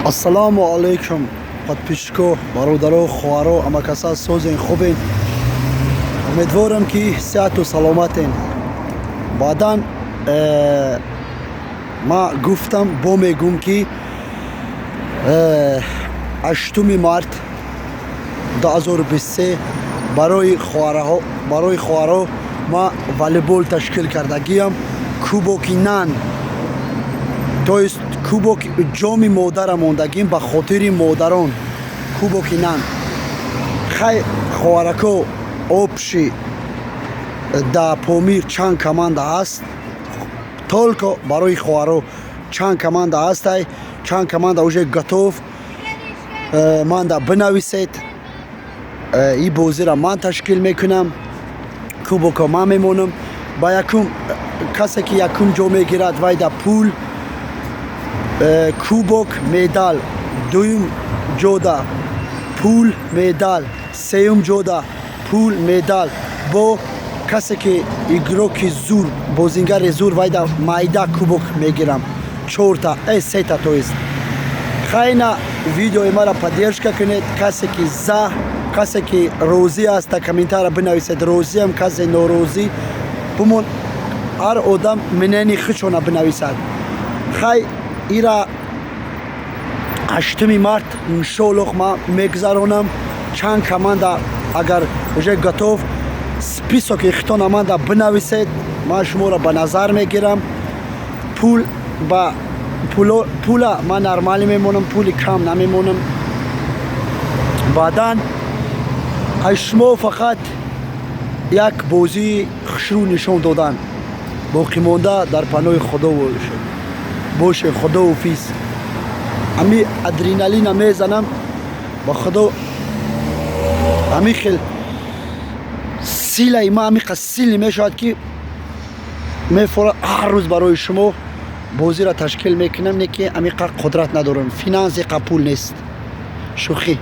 Ассалому алайкум, подписчико, бародаро, хоҳаро, ҳамакаса созен, хубен? Умедворам, ки сеҳату саломатен. Баъдан ма гуфтам, бо мегӯм, ки 8 март 2023 барои хоҳарҳо ма волейбол ташкил кардагиам, кубоки нан, то есть кубок ҷоми модара мондагим ба хотири модарон, кубоки нан. Хай, хоҳарако, общий да Помир чанд команда ҳаст? Только барои хоҳаро чанд команда ҳастай? Чанд команда уже готов? Манда бинависед. Ин бозиро ман ташкил мекунам, кубока ман мемонам. Ба якум касе, ки якум ҷо мегирад, вайда пул, кубок, медал, дуюм ҷода пул, медал, сеюм ҷода пул, медал, бо касе ки игроки зур, бозингари зур, вайда майда кубок мегирам, чорта, сета, то есть. Хайна, видеои мара поддержка кунед. Касе ки за, касе ки розӣ аст, та комментара бинависед «розиам», касе норозӣ бумон. Ҳар одам мнение худшона бинависад. Хай, ира 8 март, иншоаллоҳ, ман мегузаронам. Чанд команда агар уже готов, списоки хитона манда бинависед, ман шуморо ба назар мегирам. Пул ба пула ман нормалӣ мемонам, пули кам намемонам. Баъдан аз шумо фақат як бозии хушрӯ нишон додан. Боқимонда дар паноҳи Худо бошед, боше. Худоҳофиз. Ҳами адреналина мезанам, ба Худо, ҳами хел силаи ма ҳамиқа силӣ мешавад, ки мефора ҳар рӯз барои шумо бозиро ташкил мекунам. Не ки ҳамиқа қудрат надорам, финанс, иқа пул нест, шӯхӣ.